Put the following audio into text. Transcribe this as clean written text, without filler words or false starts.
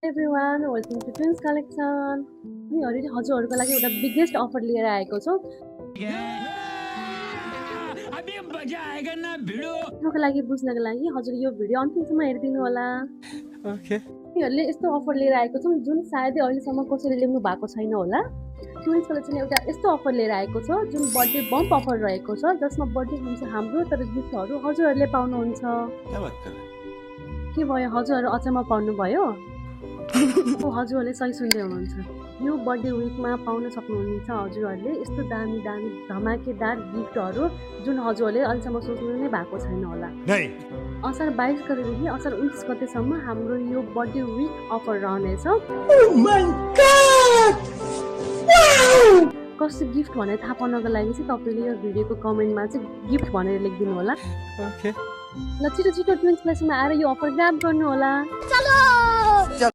Everyone welcome to twins collection. हामीहरूले हजुरहरूको लागि एउटा बिगेस्ट अफर लिएर आएको छौँ। त्यसको लागि बुझ्नको लागि हजुर यो भिडियो अन्तिमसम्म हेरिदिनु होला। हामीहरूले यस्तो अफर लिएर आएको छौँ जुन सायदै अहिलेसम्म कसैले ल्याउनु भएको छैन होला। ट्विन्स कलेक्सन एउटा यस्तो अफर लिएर आएको छ जुन बर्थडे बम्प अफर रहेको छ, जसमा बर्थडे हुन्छ हाम्रो तर गिफ्टहरू हजुरहरूले पाउनुहुन्छ। के भयो, हजुरहरू अचम्म पाउनुभयो? हजुरहरूले सही सुन्दै हुनुहुन्छ। यो बर्थडे विकमा पाउन सक्नुहुन्छ हजुरहरूले यस्तो दामी दामी धमाकेदार गिफ्टहरू जुन हजुरहरूले अहिलेसम्म सोच्नु नै भएको छैन होला। असार 22 गतेदेखि असार 29 गतेसम्म हाम्रो यो बर्थडे विक अफर रहनेछ। कस्तो गिफ्ट भनेर थाहा पाउनको लागि चाहिँ तपाईँले यो भिडियोको कमेन्टमा चाहिँ गिफ्ट भनेर लेखिदिनु होला। ल छिटो छिटो ट्विन्स प्लेसमा आएर यो अफर ग्राब गर्नु होला।